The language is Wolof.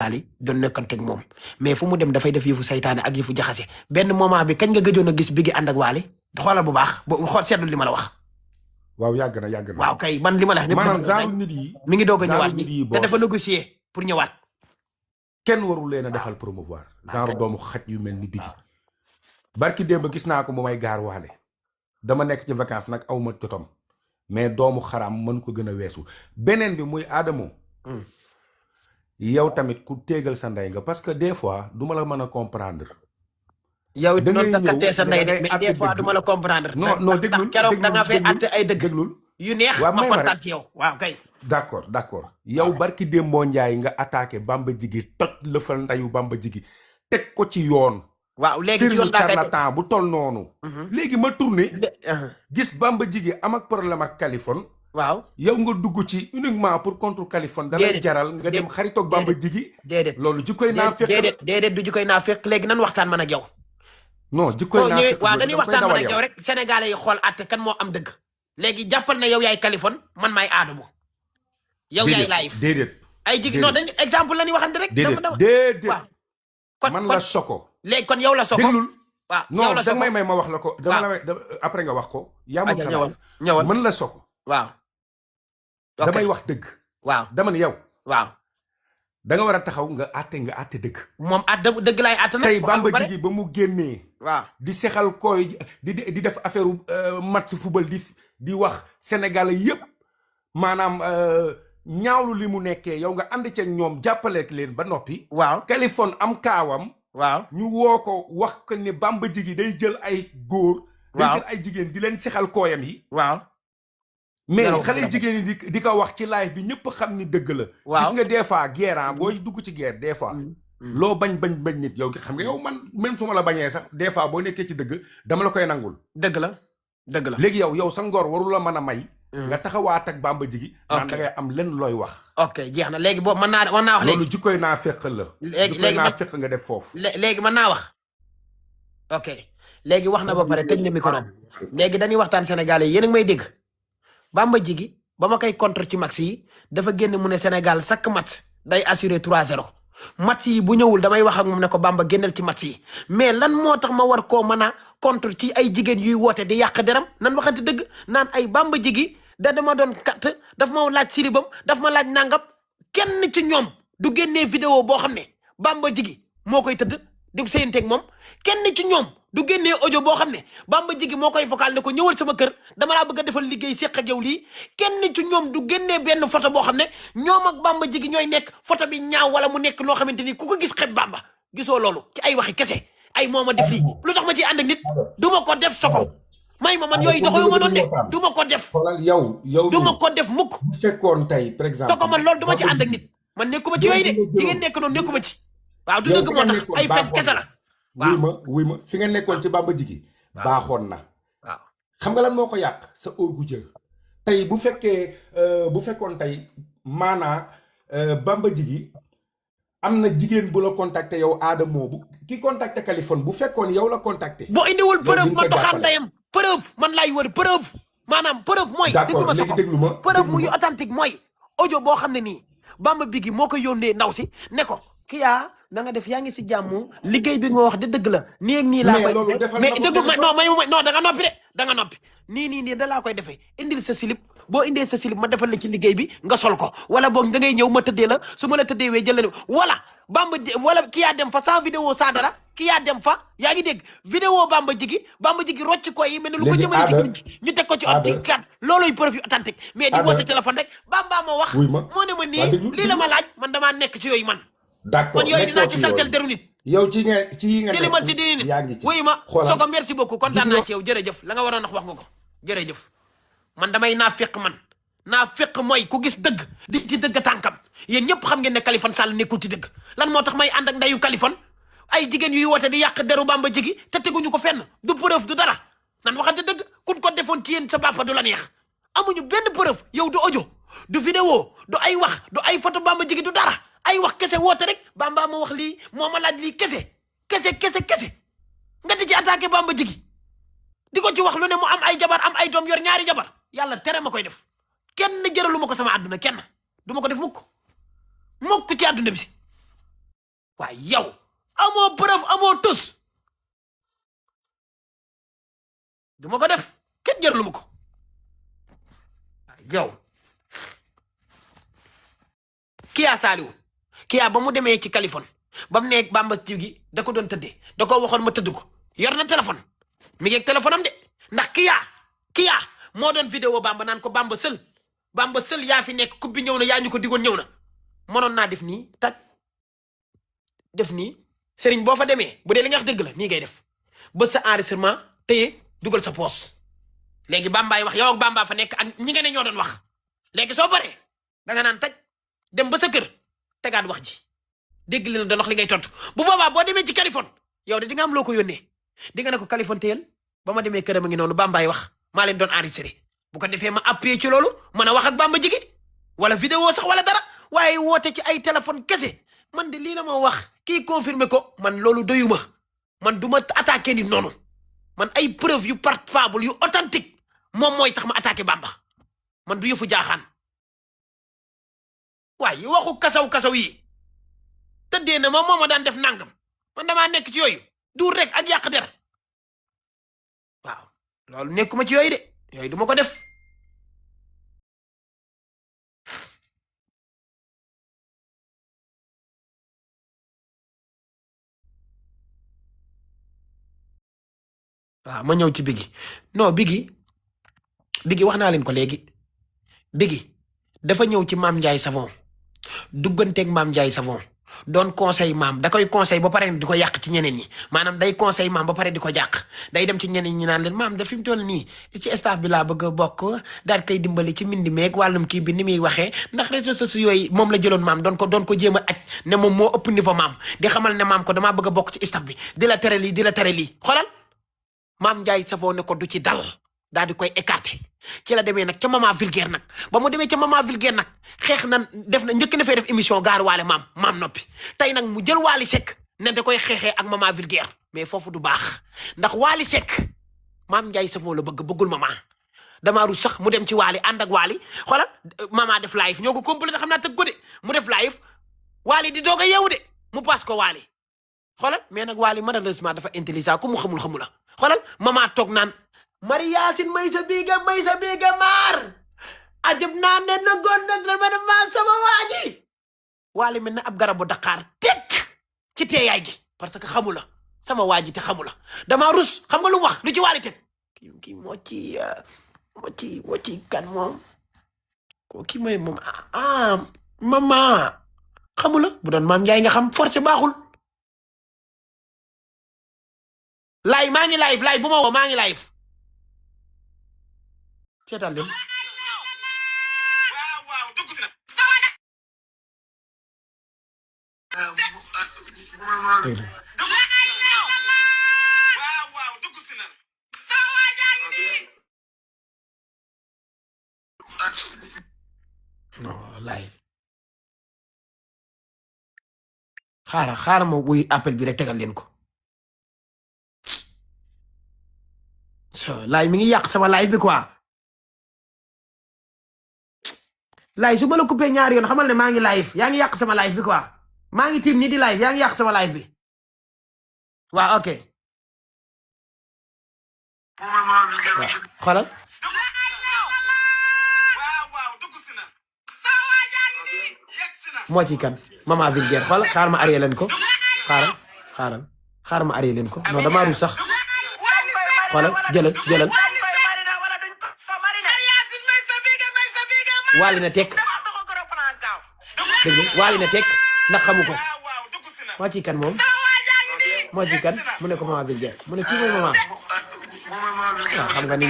Ali doon nekkanteeg moom mais fu mu dem dafay def yëfu saytaane ak yëfu jaxase benn moment bi kañ nga gëjoon a gis Biggi ànd ak Wally xoolal bu baax xool seetlu li ma la wax. waaw yàgg na. waaw kay man li ma la wax. maanaam genre nit yi mi ngi doog a ñëwaat nii te dafa négocier pour ñëwaat. kenn warul leen a defal promouvoir genre doomu xaj yu mel ni Biggi. barki démb gis naa ko mu may gaar waale dama nekk ci vacances nag aw ma jotom mais doomu xaraam mën ko gën a weesu beneen bi muy Adamo. yow tamit ku téegal sa ndey nga parce que des fois du ma la mën a comprendre. yow it noonu da kattee sa ndey de mais des fois du ma la comprendre. non déglul keroog da nga fay àtte ay dëgg. déglul yu neex ma kontaan ci yow waaw kay. d'accord yow barki Dembo Njaay nga attaqué Bamba Jigi toj lëfal ndeyu Bamba Jigi teg ko ci yoon. waaw léegi ci yoon daa koy charlatan bu toll noonu. léegi ma tourné. gis Bamba Jigi am ak problème ak Kaliphone. waaw yow nga dugg ci uniquement pour contre Kaliphone. da lay jaral nga dem xaritoog Bamba Jigi. déedéet loolu jikkoy naa fekk. déedéet du jikkoy naa fekk léegi nan waxtaan man ak yow. non jikkoy naa fekk waaw dañuy waxtaan man ak yow rek sénégalais yi xool àtte kan moo am dëgg. léegi jàppal na yow yaay Kaliphone man maay Adamo. yow yaay live déedéet ay jigi non dañuy exemple la ñuy waxante rek. déedéet waaw kon man la soko. léegi kon yow la soko déglul. waaw non da may ma wax la ko. dama la may après nga wax ko. yaa ma ñëwal man la soko. waaw. damay wax dëgg. waaw dama ne yow. waaw. da nga war a taxaw nga àtte dëgg. moom dëgg laay àtte nag. tey Bamba Jigi ba mu génnee. waaw di sexal koy di def affaire match football di wax Sénégal yëpp maanaam ñaawlu li mu nekkee yow nga ànd ceeg ñoom jàppaleek leen ba noppi. waaw Kaliphone am kaawam. waaw ñu woo ko wax ko ne Bamba Jigi day jël ay góor. day jël ay jigéen di leen sexal kooyam yi. waaw. mais xale jigéen yi di ko wax ci live bi ñëpp xam ni dëgg la. waaw gis nga des fois guerre booy dugg ci guerre des fois. loo bañ nit yow xam nga yow man même su ma la bañee sax des fois boo nekkee ci dëgg dama la koy nangul. dëgg la. léegi yow sa ngor waru la mën a may. nga taxawaat ak Bamba Jigi. naan da ngay am lenn looy wax. ok jeex na léegi boobu mën naa wax léegi. loolu jikkoy naa fekk la. jikkoy naa fekk nga def foofu. léegi mën naa wax. ok léegi wax na ba pare tëj na micro léegi dañuy waxtaan Sénégalais yi yéen a ngi may dégg. Bamba Jigi ba ma koy contre ci match yi dafa génn mu ne Sénégal chaque match day assuré 3-0 match yi bu ñëwul damay wax ak moom ne ko Bamba génnal ci match yi mais lan moo tax ma war koo mën a contre ci ay jigéen yuy woote di yàq deram nan waxante dëgg naan ay Bamba Jigi dama doon kat daf ma laaj siribam daf ma laaj nangam kenn ci ñoom du génnee vidéo boo xam ne Bamba Jigi moo koy tëdd di séyanteeg moom kenn ci ñoom du génnee audio boo xam ne Bamba Jigi moo koy vocal ne ko ñëwal sama kër dama laa bëgg a defal liggéey séq ak yow lii kenn ci ñoom du génnee benn photo boo xam ne ñoom ak Bamba Jigi ñooy nekk photo bi ñaaw wala mu nekk loo xamante ni ku ko gis xeb Bamba gisoo loolu ci ay waxi kese ay mooma def lii lu tax ma ciy ànd ak nit du ma ko def soko may ma man yooyu doxewu ma noonu de du ma ko def yow du ma ko def mukk bu fekkoon tey par exemple soko man loolu du ma ci ànd ak nit man nekkuma ci yooyu de di ngeen nekk noonu nekkuma ci waaw du dëgg moo tax ay fen kese la wuy ma fi nga nekkoon ci Bamba Jigi baaxoon na waaw xam nga lan moo ko yàq sa orgueil tey bu fekkoon tey maanaa Bamba Jigi am na jigéen bu la contacté yow Adamo bu ki contacté Kaliphone bu fekkoon yow la contacté boo indiwul preuve ma doxaan ndeyam preuve man laay wër preuve maanaam preuve mooy déglu ma preuve muy authentique mooy audio boo xam ne nii Bamba Jigi moo ko yónnee ndaw si ne ko kiyaa da nga def yaa ngi si jàmm liggéey bi nga wax de dëgg la nii ak nii laa koy mais déglu ma non da nga noppi de da nga noppi nii da laa koy defee indil sa slip boo indee sa slip ma defal la ci liggéey bi nga sol ko wala boog da ngay ñëw ma tëddee la su ma la tëddee wee jël la wala wala ki yaa dem fa sans vidéo sans dara ki yaa dem fa yaa ngi dégg vidéo Bamba Jigi rocc ko yi mel ne lu ko jëmale ci ñu teg ko ci kat looloy preuve yu authentique mais di woote téléphone rek Bamba ma wax moo ne ma nii lii la ma laaj man damaa nekk ci yooyu man d'accord kon yooyu dinaa ci saltel deru nit yow ci nga di li man ci dini nit wuyu ma soko merci beaucoup kontaan naa ci yow jërëjëf la nga waroon wax nga ko jërëjëf man damay naafeq mooy ku gis dëgg di ci dëgg tànkam yéen ñëpp xam ngeen ne Kaliphone Sall nekkul ci dëgg lan moo tax may ànd ak ndeyu Kaliphone ay jigéen yuy woote di yàq deru Bamba Jigi te teguñu ko fenn du preuve du dara nan waxante dëgg kun ko defoon ci yéen sa bàppa du la neex amuñu benn preuve yow du audio du vidéo du ay wax du ay photo Bamba Jigi du dara ay wax kese woote rek Bamba ma wax lii moo ma laaj lii kese nga di ci attaqué Bamba Jigi di ko ci wax lu ne mu am ay jabar am ay doom yor ñaari jabar yàlla tere ma koy def kenn jëralu ma ko sama àdduna kenn du ma ko def mukk ci àdduna bi waaye yow amoo preuve amoo tus du ma ko def kenn jërlu ma ko yow Kya Saliou Kya ba mu demee ci Kaliphone ba mu nekk Bamba gi da ko doon tëddee da ko waxoon ma tëdd ko yor na téléphone mi ngi ak téléphone am de ndax Kya moo doon vidéo Bamba naan ko Bamba sël yaa fi nekk coupe bi ñëw na yaa ñu ko digoon ñëw na mënoon naa def nii taj def nii Serigne boo fa demee bu dee li nga wax dëgg la nii ngay def ba sa enregistrement téye dugal sa poos léegi Bambaay wax yow ak Bamba fa nekk ak ñi nga ne ñoo doon wax léegi soo paree danga naan taj dem ba sa kër tegaat wax ji dégg li la doon wax li ngay tontu bu boobaa boo demee ci Kaliphone yow de di nga am loo ko yónnee di nga ne ko Kaliphone téyel ba ma demee këram a ngi noonu Bambaay wax maa leen doon enregistré bu ko defee ma appuyé ci loolu mën a wax ak Bamba jigi wala vidéo sax wala dara waaye woote ci ay téléphone kese man de lii la ma wax kii confirmé ko man loolu doyuma man du ma attaqué nit noonu man ay preuve yu palpable yu authentique moom mooy tax ma attaqué Bamba man du yëfu jaaxaan waaye waxu kasaw yi tëddee na ma moo ma daan def nangam man damaa nekk ci yooyu duur rek ak yàq der waaw loolu nekkuma ci yooyu de yooyu du ma ko def waaw ma ñëw ci Biggi non Biggi wax naa leen ko léegi Biggi dafa ñëw ci Mame Ndiaye Savon dugganteeg Mame Ndiaye Savon doon conseil maam da koy conseil ba pare di ko yàq ci ñeneen ñi maanaam day conseil maam ba pare di ko yàq day dem ci ñeneen ñi naan leen maam da fi mu toll nii ci staff bi laa bëgg a bokk daal koy dimbali ci mindi meeg wàllum kii bi ni muy waxee ndax réseaux sociaux yooyu moom la jëloon maam doon ko jéem a aj ne moom moo ëpp niveau maam di xamal ne maam ko damaa bëgg a bokk ci staff bi di la tere lii xoolal Mame Ndiaye Savon ne ko du ci dal daal di koy écarté ci la demee nag ca Maman Vulgaire nag ba mu demee ca Maman Vulgaire nag xeex na def na njëkk na fay def émission gaar waale maam noppi tey nag mu jël Wally Seck ne da koy xeexee ak Maman Vulgaire mais foofu du baax ndax Wally Seck Mame Ndiaye Savon la bëggul Maman damaa ru sax mu dem ci Wally ànd ak Wally xoolal Maman def live ñoo ko complété xam naa tëgg ko de mu def live Wally di doog a yeewu de mu paas ko Wally xoolal mais nag Wally malheureusement dafa intelligent ku mu xamul la xoolal Maman toog naan Marie Yacine may sa biiga maar ajab naa ne na goon nag la ma ne maan sama waaji Wally mel na ab garabu Dakar tekk ci teeyaay gi parce que xamu la sama waaji te xamu la dama rus xam nga lu wax lu ci Wally teg kii moo ci kan moom ko kii mooy moom Maman xamu la bu doon Mame Ndiaye nga xam forcé baaxul laay maa ngi live laay bu ma woo maa ngi live seetaan leen non laay xaaral ma wuy appel bi rek tegal leen ko so laay mi ngi yàq sama live bi quoi laay su ma la coupé ñaari yoon xamal ne maa ngi live yaa ngi yàq sama live bi quoi maa ngi tiim nii di live yaa ngi yàq sama live bi waaw ok waaw xoolal moo ci kan Maman Vulgaire xoolal xaar ma arrêté leen ko xaar ma arrêté leen ko non damaa ru sax xoolal jëlal Wally na tekk dégg Wally na tekk ndax xamu ko moo ci kan moom moo ci kan mu ne ko Maman Vulgaire mu ne kii mooy Maman waaw xam nga ni